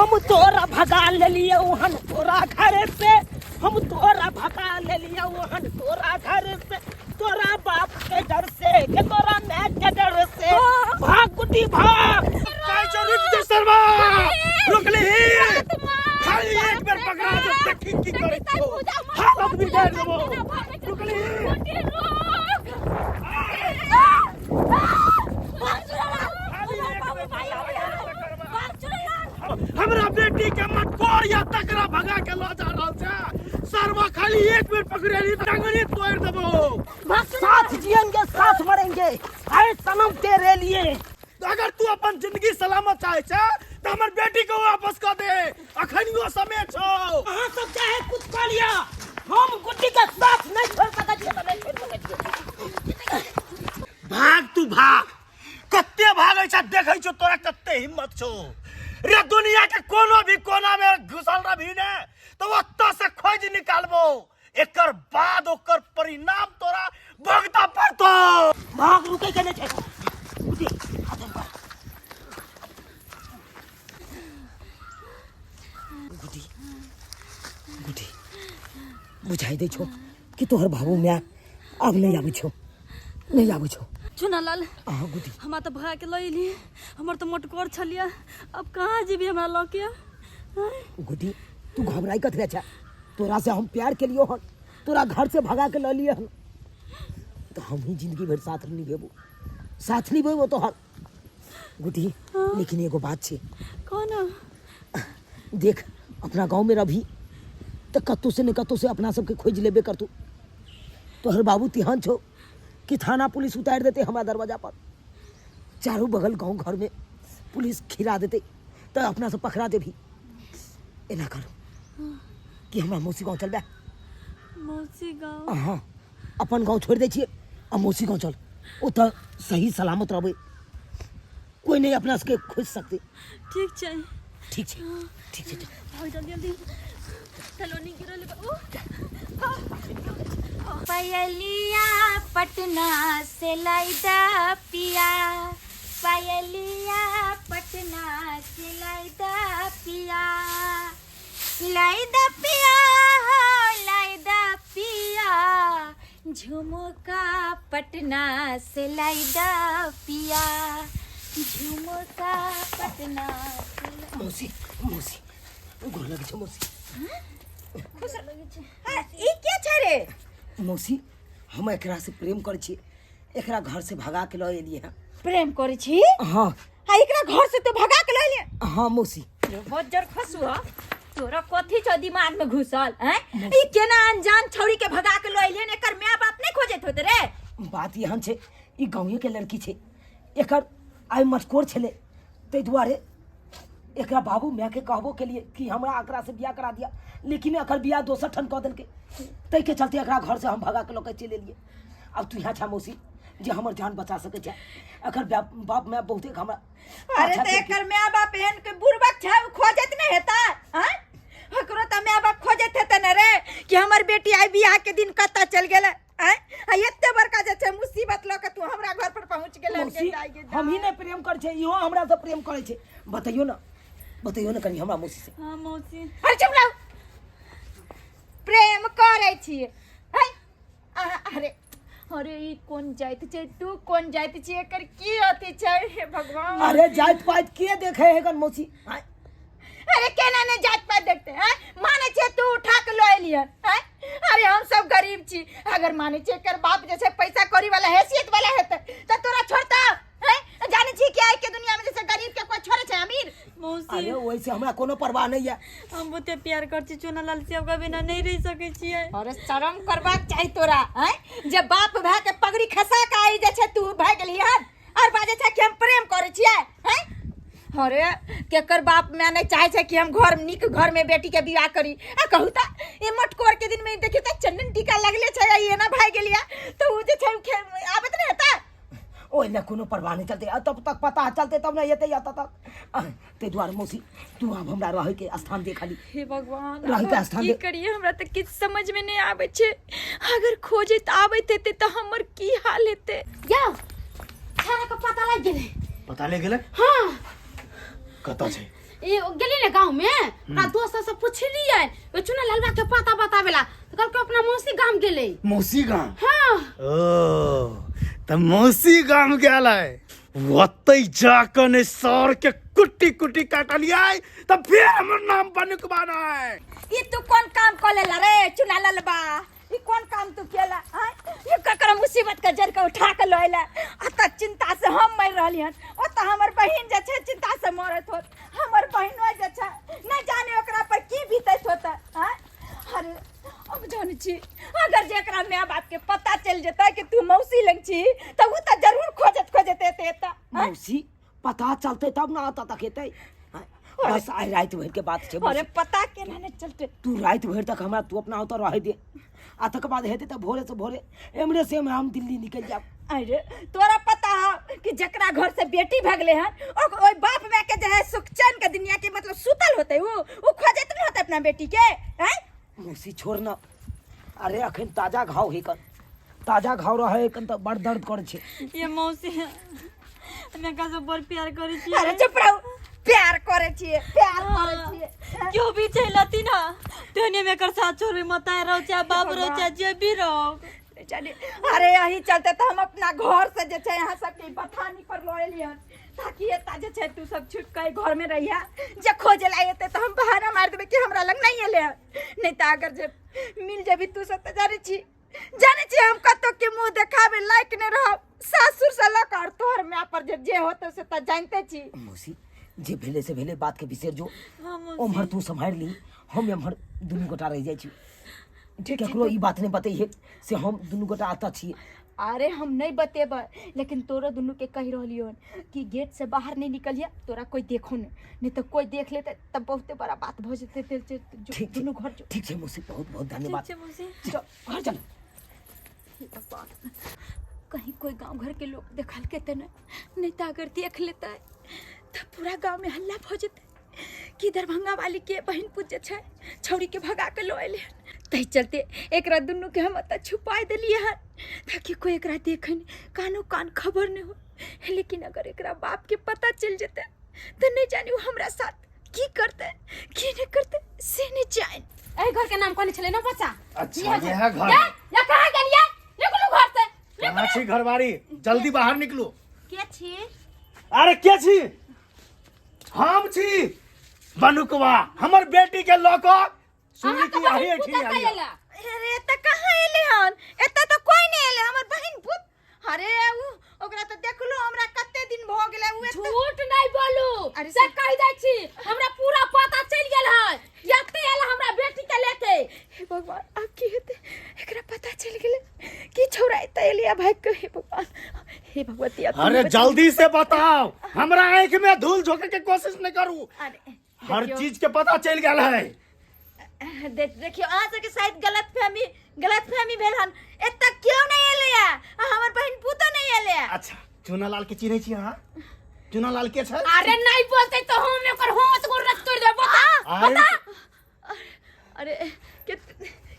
हम तोरा भगा लेलियौ हन तोरा घर से, हम तोरा भगा लेलियौ हन तोरा घर से, तोरा बाप के डर से के तोरा माय के डर से। भाग गुड्डी भाग। काहे छौ, रुक जो सरवा, रुक ली, खाली एक बेर पकड़ा दे, देखी की करै छौ, हालत बिगाड़ देबो, रुक ली। हमरा बेटी के मटकोर या तकरा भगा के ल जा रहल छै सरवा, खाली एक बेर पकड़ेली टंगरी तोड़ देबो। साथ जिएंगे साथ मरेंगे आए सनम तेरे लिए। अगर तू अपन जिंदगी सलामत चाहे छै त हमर बेटी के वापस कर दे, अखनियो समय छौ। अहाँ सब चाहे कुछ कऽ लिअ, हम गुड्डी के साथ नहीं छोड़ सकै छियै तऽ नहीं छोड़ सकै छियै। भाग तू भाग, कते भागै छ देखै छौ, तोरा कते हिम्मत छौ रे। दुनिया के कोनो भी कोना में घुसल रहबी ने तो ओतऽ से खोज निकालबो, एकर बाद ओकर परिणाम तोरा भुगतऽ पड़तो। भाग, रुकै के नहीं छै। गुड्डी, हाथ में पकड़। गुड्डी, गुड्डी, बुझाई दै छौ कि तोहर बाबू माय आब नहीं आबै छौ, नहीं आबै छौ। चुनालाल। अहाँ गुड्डी। हमरा तऽ भगा के लऽ एली, हमर तऽ मोटकोर छलियै, अब कहाँ जेबी हमरा लऽ के? गुड्डी, तू घबराई कथी छै? तोरा से हम प्यार के लियो हन, तोरा घर से भगा के लऽ लिए हन, तो हम ही जिंदगी भर साथ निभेबो, साथ निभेबो तोहर गुड्डी। लेकिन एगो बात छै। कौन? देख, अपना गांव में रभी तो कतौ से ने कतौ से अपना सबके खोज लेबे करतौ। तोहर बाबू तिहान छौ कि थाना पुलिस उतारि देते हमरा दरवाजा पर, चारू बगल गांव घर में पुलिस खिरा देते तो अपना सब पकड़ा देबी। एना कर कि हमरा मौसी गांव चलबे। मौसी गांव? हाँ, अपन गांव छोड़ दै छियै आ मौसी गांव चल, ओतऽ सही सलामत रहबै, कोई नहीं अपना सबके खोज सकते। ठीक छै। ठीक छै, ठीक छै, चल। भाग जल्दी जल्दी, सलोनी गिरल बा। ओ पायलिया पटना से लाइदा पिया, पायलिया पटना से लाइदा पिया, लाइदा पिया हो लाइदा पिया, झुमका पटना से लाइदा पिया, झुमका पटना से मौसी, मौसी, गोर लगै छै मौसी। हाँ, ई के छै रे? मौसी, हम एकरा से प्रेम करै छी, एकरा घर से भगा के लऽ एलियै हँ। प्रेम करै छी? हाँ। हाँ, एकरा घर से तो भगा के लऽ एलियै? हाँ मौसी। बज्जर खसु ह तोरा, कथी छौ दिमाग में घुसल हैं? ई केना अनजान छौरी के भगा के लऽ एलियै? एकर माय बाप नहीं खोजैत होते रे? बात एहन छै, ई गाँवे के लड़की छै, एकर आइ मटकोर छलै, ताहि दुआरे एकरा बाबू मायके कहबो केलिए कि हमरा एकरा से बियाह करा दिया, लेकिन एकर बियाह दोसर ठन कऽ देलकै, ताहिके चलते एकरा घर से हम भगा के लऽ के चलि एलियै। आब तू यहाँ छा मौसी जे हमर जान बचा सकै छै। एकर बाप माय बहुते हमरा अरे पाछा तऽ केलकै। एकर माय बाप एहन के बुड़बक छै, ओ खोजैत नहि हेतै? आँय, एकरो तऽ माय बाप खोजैत हेतै ने रे कि हमर बेटी आइ बियाह के दिन कतऽ चलि गेलै? आँय, आ एते बड़का जे छै मुसीबत लऽ के तू हमरा घर पर पहुँच गेलै। मौसी, हम ही नहि प्रेम करै छै, इहो हमरा से प्रेम करै छै। बतैयौ ने, बतैयौ ने कनि हमरा मौसी से। हाँ मौसी। अरे चुप रहू, प्रेम करै छियै? है अरे अरे, ई कोन जाति छै, तू कोन जाति छी, एकर की अथी छै? हे भगवान! अरे जाति पाति के देखे है गन मौसी? आँय? अरे केना ने जात पात देखते हैं? माने छे तू उठा के लऽ एलियन हैं? अरे हम सब गरीब छी, अगर माने छे एकर बाप जैसे पैसा कौड़ी वाला हैसियत वाला हेतै तऽ तोरा छोड़ता हैं? जाने छी कि आइ के दुनिया में जैसे गरीब के कोई छोड़े छै अमीर? मौसी। अरे ओहिसे हमरा कोनो परवाह नहीं है। हम बहुते प्यार कर छी चुनालाल से, ओकरा बिना नहीं रह सकै छियै। अरे शरम करबाक चाही तोरा हैं, जे बाप भाय के पगड़ी खसा के आई जे छै तू भए गेलही हन और बाजे छै कि हम प्रेम करै छियै हैं? अरे केकर बाप माय नहीं चाहे छै कि हम घर नीक घर में बेटी के बियाह करी? आ कहू त ई मटकोर के दिन में देखियो त चंदन टीका लगले छै आ ई एना भाग गेलिया त उ जे छै आबत नहीं हेता? ओहि लए कोनो परवाह नहीं चलते, आ तब तक पता चलते तब नहीं एतै एतऽ तक। ताहि दुआरे मौसी, तू आब हमरा रहैके स्थान दे खाली। हे भगवान! रहै के आब स्थान की दे। करिए, हमरा तऽ किछु समझ में नहीं आबै छै। अगर खोजैत आबैत हेतै तऽ हमर की हाल हेतै? जाओ, छाना के पता लागि गेलै। पता लागि गेलै? हाँ। कतऽ छै? ई गेली ने गांव में, ओकरा दोस्त सब से पुछलियै ओ चुना ललवा के पता बतावेला, तऽ कहलकै अपना मौसी गाम गेलै। मौसी गाम? हाँ। ओ तऽ मौसी गाम गेल है, ओतै जाकऽ ने सर के कुट्टी कुट्टी काटलियै तऽ फेर हमर नाम बनुकबा नै। ई तू कोन काम कऽ लेला रे चुना ललबा? ई कोन काम तू केला? आँय, ई ककर मुसीबत के जड़ के उठा के लऽ अयला? अतऽ चिंता से हम मरि रहली हन, ओतऽ हमर बहिन जे छै चिंता से मरैत होत। हमर बहिनो जे छै नहि जाने ओकरा पर की बीतैत होतै। आँय, अरे हम जानै छी अगर जे एकरा माय बाप के पता चलि जेतै कि तू मौसी लग छी तऽ ओ तऽ जरूर खोजत खोजत एतै एतऽ। आँय? मौसी, पता चलतै तब ने एतऽ तक एतै। बस आइ राति भरि के बात छै। अरे पता केना नहि चलतै? तू राति भरि तक हमरा तू अपना ओतऽ रहै दे, आ तकर बाद हेतै तऽ भोरे से भोरे एमरे से एमरे हम दिल्ली निकलि जायब। अरे तोरा पता है कि जकरा घर से बेटी भगले हन ओहि बाप माय के जे है सुख चैन के दुनिया के मतलब सुतल होते, उ खोजत नहीं होते अपना बेटी के? हैं? मौसी छोड़ ना, अरे अखन ताजा घाव है कन, ताजा घाव रहे कन तऽ बड़ दर्द करै छै। ये मौसी, हम एकरा से बड़ प्यार करै छियै। अरे चुप रहू, प्यार करै छियै, प्यार करै छियै। क्यों भी चलती ना तेने में एकर साथ छोड़बे, मताए रहो चाहे बाप रहो चाहे जे भी रहो। चली, अरे यही चलते तो हम अपना घर से जे छै यहाँ सबके बथानी पर लऽ एलियन ताकि एता जे छै तू सब छुप के घर में रहिया, जे खोजे ला एते तो हम बहाना मार देबै कि हमरा लग नहीं एले हन। नहीं तो अगर जे मिल जेबी तू सब तऽ जाने छी हम कतौ के मुंह देखाबे लायक नहीं रहब। सासुर से लऽ कऽ और तोहर माय पर जे जे होतौ से तऽ जानते छी। मौसी, जे भेले से भेले, बात के बिसरि जो। हाँ, मौसी। ओम्हर तू सम्हारि ली, हम एम्हर दुनू गोटा रहि जाइ छी। केकरो ई बात नहि बतैहे से हम दुनू गोटा एतऽ छियै। अरे हम नहीं बतेबै, लेकिन तोरो दुनू के कहि रहलियो हन कि गेट से बाहर नहीं निकलिए, तोरा कोई देखो नहीं, नहीं तो कोई देख लेते तब बहुते बड़ा बात भऽ जेतै। तेल से जो ठीक छै। दुनू घर जो। ठीक छै मौसी, बहुत बहुत धन्यवाद। ठीक छै मौसी। चल घर चल। हे भगवान, कहीं कोई गांव घर के लोग देखलकै तऽ नहीं, नहीं तो अगर देख लेतै तऽ पूरा गांव में हल्ला भऽ जेतै कि दरभंगा वाली के बहिन पूत जे छै छौड़ी के भगा के लऽ एलै हन। ताहि चलते एकरा दुनू के हम एतऽ छुपाय देलियै हन ताकि कोई एकरा देखै नहि, कानो कान खबर नहि हो। लेकिन अगर एकरा बाप के पता चलि जेतै तऽ नहि जानी ओ हमरा साथ की करतै की नहि करतै से नहि जानि। एहि घर के नाम कहने छलै ने बच्चा? अच्छा, इएह घर। या, या कहाँ गेलियै? निकलू घर से। कहाँ छी घरवारी? जल्दी बाहर निकलू। के छी? अरे के छी? हम छी बनुकवा, हमर बेटी के लऽ कऽ सुनली अहाँके कि बहिन अही पूत एठिन एतऽ आयल। एला। अरे एतऽ कहाँ एलै हन? एतऽ तऽ कोई नहि एलै। हमर बहिन भूत, अरे उ ओकरा तऽ देखलो हमरा कते दिन भऽ गेलै उ एतऽ। झूठ नहीं बोलू। अरे से कहि दै छी, हमरा पूरा पता चलि गेल है, एते एल हमरा बेटी के लेके। हे भगवान, आब की हेतै? एकरा पता चलि गेलै कि छौड़ा एतऽ एलै आ भागि कऽ। हे भगवान, हे भगवती, आब अरे तू जल्दी से बताओ, हमरा आँख में धूल झोंके के कोशिश नहीं करू। अरे हर देखियौ। चीज के पता चलि गेल है। देखियौ, अहाँ सबके शायद गलतफहमी भेल हन। एतऽ केओ नहि एलैया आ हमर बहिन पुतो नहि एलैया। अच्छा, चुनालाल के चिन्है छी अहाँ? चुनालाल के छै? अरे नहीं बोलते तो हम एकर हाथ गोड़ रख तोड़ देब। बता। अरे अरे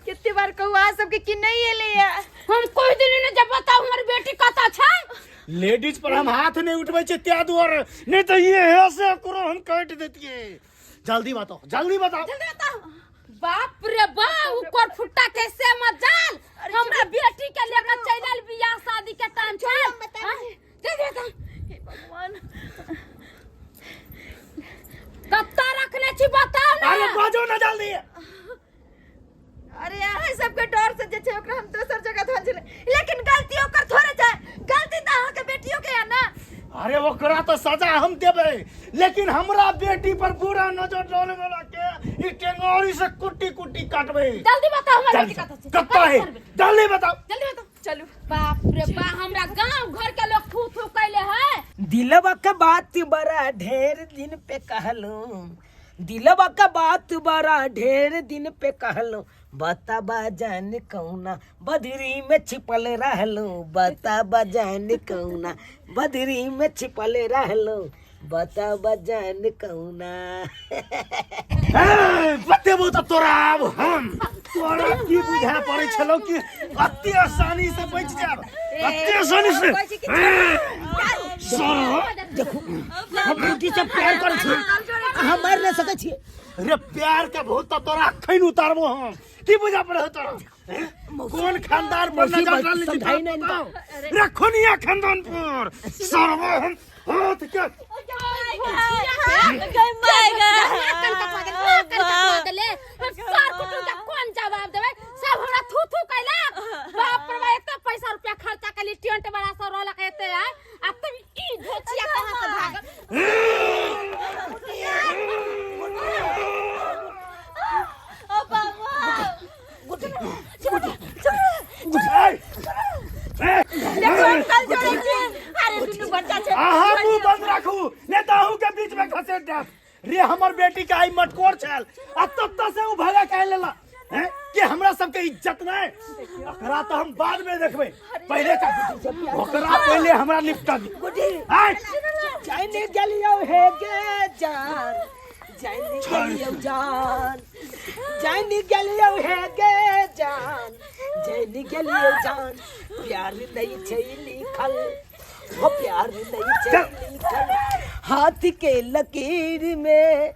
कते बार कहू अहाँ सबके कि नहि एलैया। हम कोई दिन नहीं जब बताऊ हमर बेटी कतऽ छै। लेडीज पर हम हाथ नहीं उठबै छै त्या दुआरे, नहीं तो ये है से करो हम काट देतिए। जल्दी बताओ, जल्दी बताओ। जल्दी बताओ। बाप रे बाप, ऊपर फुट्टा कैसे मजाल हमरा बेटी के लेकर चलि आयल बियाह शादी के टाइम छै। हम बता हाँ? जल्दी बताओ। हे भगवान, कत्ता रखने छी बताओ ना। अरे बाजो ना जल्दी। अरे अहाँ सबके डर से जे छै ओकरा हम दोसर जगह धन छलै, लेकिन गलती ओकर थोड़े छै, गलती तऽ अहाँके बेटियो के है ना। अरे ओकरा तो सजा हम देबै, लेकिन हमरा बेटी पर बुरा नजर डाले वाला के ई टेंगारी से कुट्टी कुट्टी काटबै। जल्दी बताओ हमर बेटी जल्दी कतऽ छै। कत्ता है? जल्दी बताओ। जल्दी बताओ। चलू। बाप रे बा, हमरा गांव घर के लोग थू थू कैले है। दिलवा के बात बड़ा ढेर दिन पे कहलूं, दिलवा के बात बड़ा ढेर दिन पे कहलूं, बताबा जान कौना बदरी में छिपल रहलूं, बताबा जान कौना बदरी में छिपल रहलूं, बताबा जान कौना। ए, बतेबो तऽ तोरा आब हम तोरा की बुझा पड़ै छलौ कि अते आसानी से बचि जायब, अते आसानी से। ए, साला देखू, हम बेटी से प्यार करै छी। अहाँ मारि नहि सकै छियै। रे प्यार के भूत तो तोरा अखन उतारबो हम। की बुझा पड़े हो तोरा? हैं? कोन खानदान पर मौसी नजर बात डालने छी समझाई नहीं बताओ। रे खुनिया खानदान पर सरबो हम हाथ के गई my गई। नाकन कटवा देले, नाकन कटवा देले। हम सर कुटुम के कोन जवाब देबै? सब हमरा थू थू कैलक। बाप रे बा, एते पैसा रुपया खर्चा कैली, टेंट वाला सब रहलक एते आय आ तुम ई धोचिया कहाँ से भागल? ओ बाबा। ए, ए, देखो हम कल जोड़े छी। अरे दुनू बच्चा छै। अहाँ मुंह बंद राखू, नहीं तो अहू के बीच में खसेट देब। रे हमर बेटी के आई मटकोर छल आ तब से उ भगा के लेला हैं कि हमरा सबके इज्जत नहीं। ओकरा तो हम बाद में देखबै, पहले का ओकरा पहले हमरा निपटा दी। गुड्डी आय जाने गेलियो हे गे जान, जाने गेलियो जान, जाने गेलियो हे गे जान, जाने गेलियो जान, प्यार नहीं छै लिखल, हो प्यार नहीं छै लिखल हाथ के लकीर में,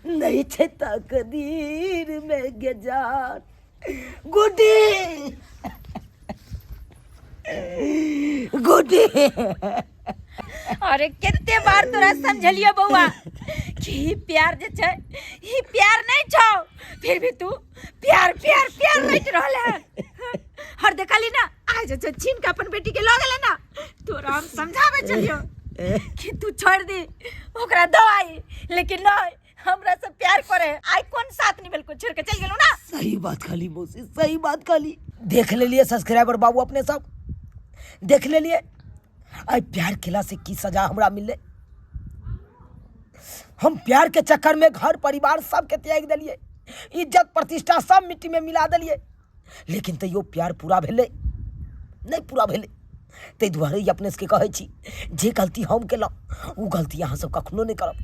नहीं छै तकदीर में गे जान। गुड्डी गुड्डी। अरे कते बार तोरा समझलियो बौआ कि ई प्यार जे छै ई प्यार नहीं छौ, फिर भी तू प्यार प्यार प्यार रटि रहल है। हर देखली ना आज जे छै छीन के अपन बेटी के लऽ गेलै ना, तोरा हम समझाबै छलियो कि तू छोड़ दी ओकरा दवाई, लेकिन नहीं, हमरा से प्यार करे आई कोन साथ निभेलको, छोड़ के चल गेलौ ना। सही बात कहली मौसी, सही बात कहली। देख लेलिए सब्सक्राइबर बाबू, अपने सब देख लेलिए आई प्यार केला से की सजा हमरा मिलले। हम प्यार के चक्कर में घर परिवार सबके त्याग देलिए, इज्जत प्रतिष्ठा सब मिट्टी में मिला देलिए, लेकिन तैयो प्यार पूरा भेलै नहीं, पूरा भेलै। ताहि दुआरे ई अपने सबके कहै छी जे गलती हम केलहुँ ओ गलती अहाँ सब कखनो नहि करब।